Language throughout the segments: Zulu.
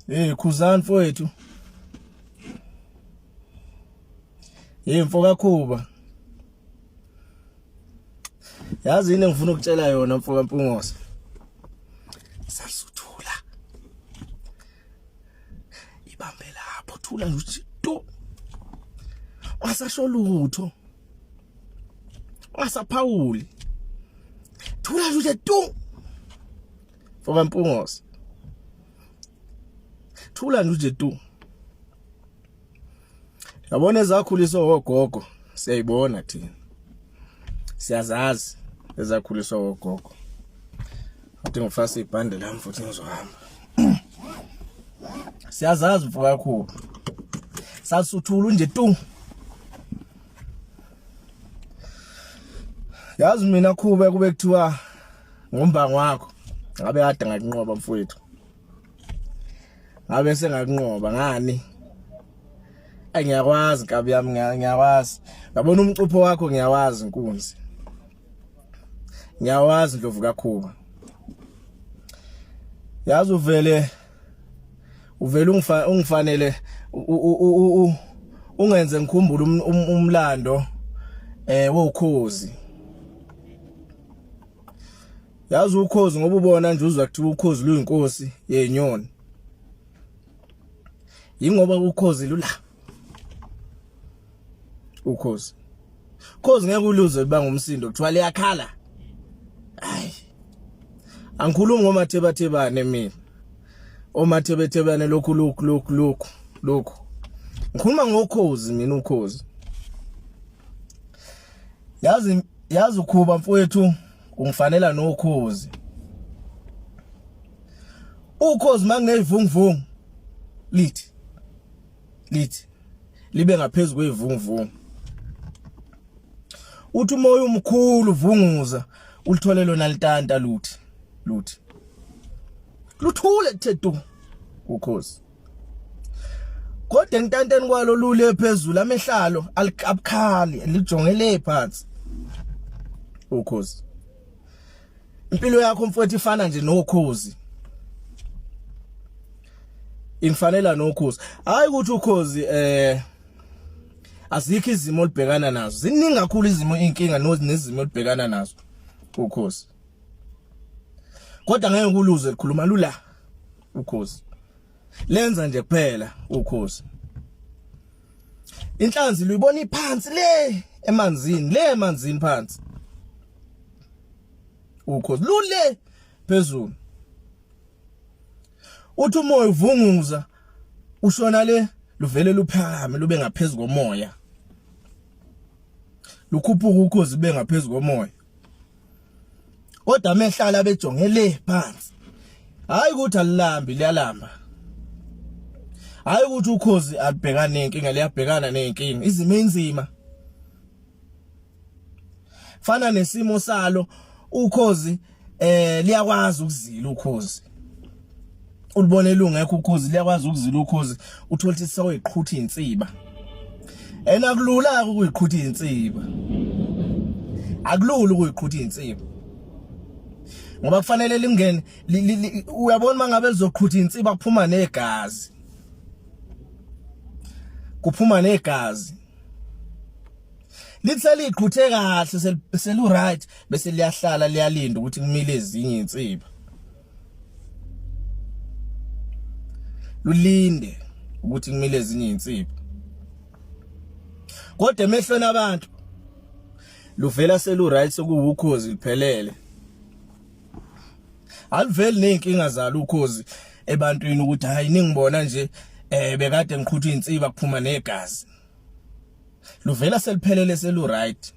Hey khuzani mfowethu. Hey mfo kaKhuba. Yazi yini engifuna ukutshela yona mfo kaMpungose. Sasuthula. Ibambe lapho thula nje uthi to. Wasasho lutho. Wasaphawuli. Thula nje uthi tu. Mfo kaMpungose. Thula nje uje tu. Yabona ezakhuliswa ogogo siyayibona thina. Siyazazi ezakhuliswa ogogo. Athi ngifasa ibhande lami futhi ngizohamba. Siyazazi mfo kakhulu. Sasuthula nje tu. Yazi mina khube kube kuthiwa ngombango wakho ngabe kade ngakunqoba mfowethu. Ngabe sengakunqoba ngani? Ay ngiyakwazi nkabi yami ngiyakwazi. Yabona umcupho wakho ngiyawazi nkunzi. Ngiyawazi Ndlovu kaKhuba. Yazi uvele uvele ungifanele ungenze ngikhumbule um, um, umlando eh wokhozi. Yazi ukhozi ngoba ubona nje uzwa kuthiwa ukhozi luyinkosi yenyoni. Yingoba ukhozi lula. Ukhozi. Ukhozi ngeke uluze libanga umsindo kuthiwa liyakhala. Hayi. Angikhulumi ngomathebathebane mina. Omathebethebane lokhu lokhu lokhu lokhu lokhu. Ngikhuluma ngokhozi mina ukhozi. Yazi yazi ukhuba mfowethu ungifanela nokhozi. Ukhozi manginezivunguvungu lithi lithi libe ngaphezulu kwezivunguvungu. Uthi umoya omkhulu vunguza ulithole lona litanta luthi luthi luthule kuthe tu ukhozi. Kodwa entanteni kwalo lule phezulu amehlalo abukhali lijongele phansi ukhozi. Impilo yakho mfowethu ifana nje nokhozi. Ingifanela nokhozi. Hayi ukuthi ukhozi eh azikho izimo olibhekana nazo. Ziningi kakhulu izimo inkinga nezimo olibhekana nazo ukhozi. Kodwa ngeke ukuluze likhuluma lula ukhozi. Lenza nje kuphela ukhozi. Inhlanzi luyibona iphansi le emanzini, le emanzini phansi. Ukhozi lule phezulu. Uthi umoya uvunguza ushona le luvele luphakame lube ngaphezulu komoya. Lukhuphuka ukhozi lube ngaphezulu komoya. Kodwa amehlala bejonge le phansi. Hayi ukuthi alilambi liyalamba. Hayi ukuthi ukhozi alibhekane nenkinga liyabhekana nenkinga izimo enzima. Fana nesimo salo ukhozi eh liyakwazi ukuzila ukhozi. Ulibone lungekho ukhozi liyakwazi ukuzila ukhozi uthola ukuthi seyiqhutha insiba. Ena kulula ukuyiqhutha insiba. Akulula ukuyiqhutha insiba. Ngoba kufanele lingene uyabona mangabe lizoqhutha insiba kuphuma negazi. Kuphuma negazi. Lithi seliqhuthe kahle selu right bese liyahlala liyalinda ukuthi kumile ezinye insiba. Lulinde ukuthi kumile ezinye insipho. Kodwa emehlweni abantu luvela selu right sekuwukhozi liphelele. Aliveli nezinkinga zalo ukhozi ebantwini ukuthi hayi ningibona nje eh bekade ngiqhutha insiba kuphuma negazi. Luvela seliphelele selu right.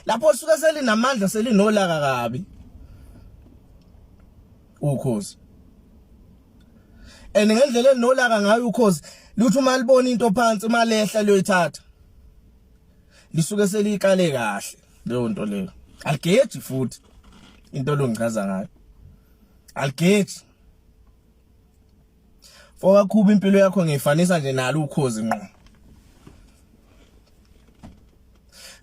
Lapho suke selinamandla selinolaka kabi. Ukhozi. And ngendlela enolaka ngayo ukhozi luthi uma libona into phansi uma lehla liyoyithatha. Lisuke selikale kahle leyo nto leyo. Aligeji futhi into longichaza ngayo. Aligeji. Fokakhulu impilo yakho ngiyifanisa nje nalo ukhozi ngqo.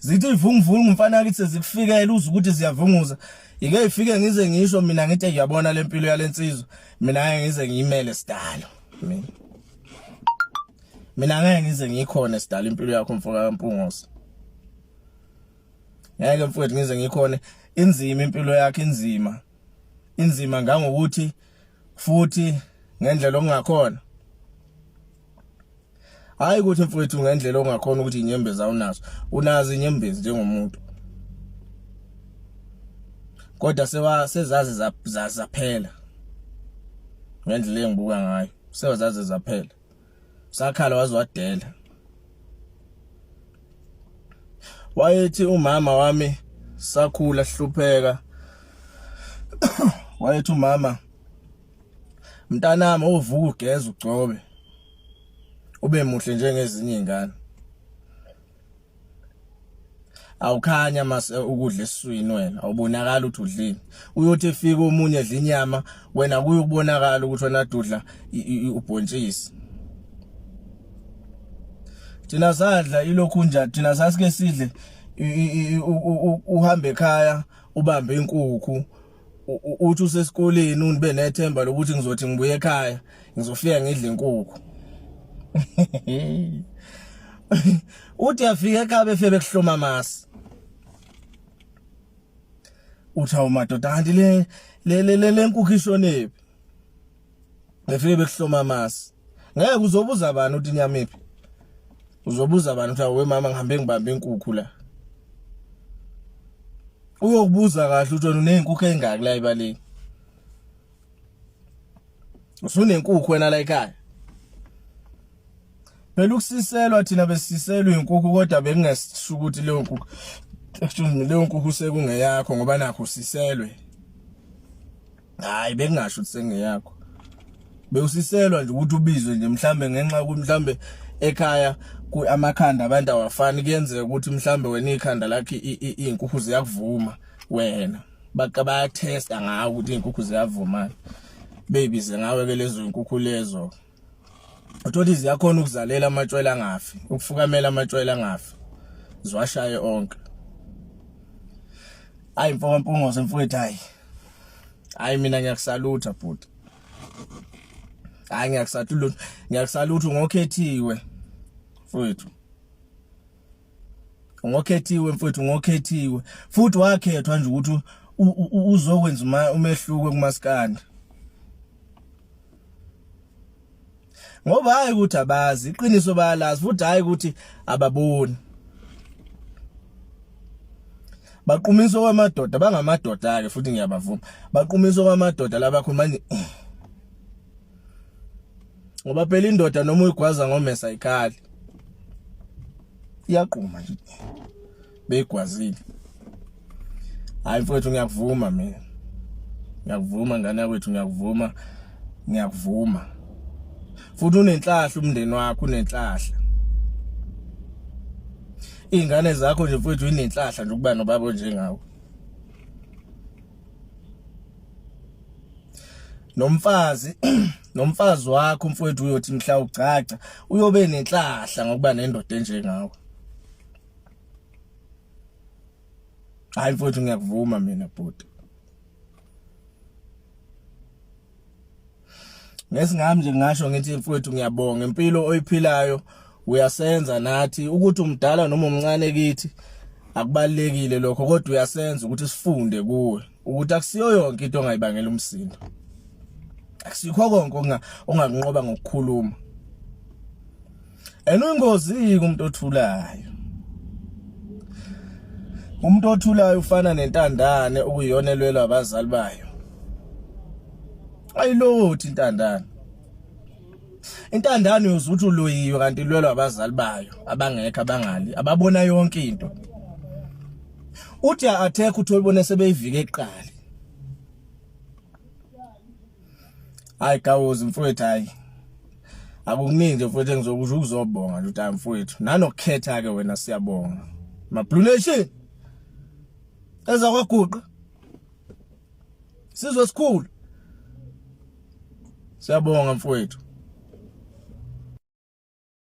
Zithi ivunguvungu mfana kithi sezikufikela uze ukuthi ziyavunguza. Ike ifike ngize ngisho mina ngithi ngiyabona lempilo yalensizwa. Mina ngeke ngize ngiyimele sidalo. Mina mina ngeke ngize ngikhona sidala impilo yakho mfoka Mpungose. Ngeke mfowethu ngize ngikhone, inzima impilo yakhe, inzima, inzima ngangokuthi futhi ngendlela okungakhona. Hayi ukuthi mfowethu ngendlela ongakhona ukuthi inyembezi awunazo, unazo inyembezi njengomuntu, kodwa sewa sezaze zaphela ngendlela engibuka ngayo, sewazaze zaphela, sakhala waze wadela. Wayethi umama wami sakhula hlupheka, wayethi umama, mntanami, uvuka ugeza ugcobe ube muhle njengezinye izingane, awukhanya mase ukudla esiswini wena awubonakala ukuthi udlini. Uyothi efika omunye edla inyama, wena kuyokubonakala ukuthi wena dudla ubhontshisi. Thina sadla ilokhu njani, thina sasike sidle uhambe ekhaya ubambe inkukhu, uthi usesikoleni unibe nethemba lokuthi ngizothi ngibuye ekhaya ngizofika ngidle inkukhu. Uthi afika ekhaya befike bekuhloma amasi, uthi awu madoda, kanti le le le le nkukhu ishonephi? Befike bekuhloma amasi, ngeke uzobuza bani ukuthi inyama iphi? Uzobuza bani ukuthi awu mama, ngihambe ngibambe inkukhu la? Uyokubuza kahle ukuthi wena unezinkukhu ezingaki la ebaleni, usunenkukhu wena la ekhaya. Phela ukusiselwa thina besiselwa inkukhu, kodwa bekungasisho ukuthi leyo nkukhu, excuse me, leyo nkukhu sekungeyakho ngoba nakho usiselwe. Hayi, bekungasho ukuthi sengeyakho, bewusiselwa nje ukuthi ubizwe nje mhlambe ngenxa yokuthi mhlambe ekhaya amakhanda abantu awafani, kuyenzeka ukuthi mhlambe wena ikhanda lakhe izinkukhu ziyakuvuma wena, bayathesta ngawe ukuthi izinkukhu ziyavuma, beyibize ngawe ke lezo zinkukhu lezo. Uthola ziyakhona ukuzalela amatshwele angafi, ukufukamela amatshwele angafi, ziwashaye onke. Hayi mfoka Mpungose mfowethu, hayi hayi, mina ngiyakusalutha bhuti, hayi ngiyakusalutha, ngiyakusalutha ngokhethiwe mfowethu, ngokhethiwe mfowethu, ngokhethiwe futhi wakhethwa nje ukuthi uzokwenza umehluko kumaskandi, ngoba hayi ukuthi abazi iqiniso, bayalazi futhi, hayi ukuthi ababoni, baqumiswa kwamadoda, bangamadoda ke futhi, ngiyabavuma, baqumiswa kwamadoda laba khona manje, ngoba phela indoda noma uyigwaza ngomesa ikhali, iyaquma nje beyigwazile. Hayi mfowethu, ngiyakuvuma mina, ngiyakuvuma ngane yakwethu, ngiyakuvuma, ngiyakuvuma futhi. Unenhlahla umndeni wakho, unenhlahla izingane zakho nje mfowethu, inenhlahla nje ukuba nobaba onjengawe nomfazi, nomfazi wakho mfowethu. Uyothi mhla ugcaca uyobe nenhlahla ngokuba nendoda enjengawe. Hayi mfowethu, ngiyakuvuma mina bhuti. Ngesingami nje ngisho ngithi mfowethu, ngiyabonga impilo oyiphilayo, uyasenza nathi ukuthi umdala noma umncane kithi akubalekile lokho, kodwa uyasenza ukuthi sifunde kuwe ukuthi akusiyo yonke into ongayibangela umsindo, akusikho konke ongakunqoba ngokukhuluma. And uyingozi umuntu othulayo, umuntu othulayo ufana nentandane okuyiyona elwelwa abazali bayo, ayilothi intandane. Intandane uyoze uthi uloyiwe, kanti ilwelwa abazali bayo abangekho, abangali, ababona yonke into. Uthi attack, uthole bona sebeyivike eqali. Hayi gawozi mfowethu, hayi akukuningi nje mfowethu engizokusho, ukuzobonga nje ukuthi hayi mfowethu, nanokukhetha ke wena, siyabonga. Ma Blue Nation eza kwaguqa sizwe sikhulu, siyabonga mfowethu.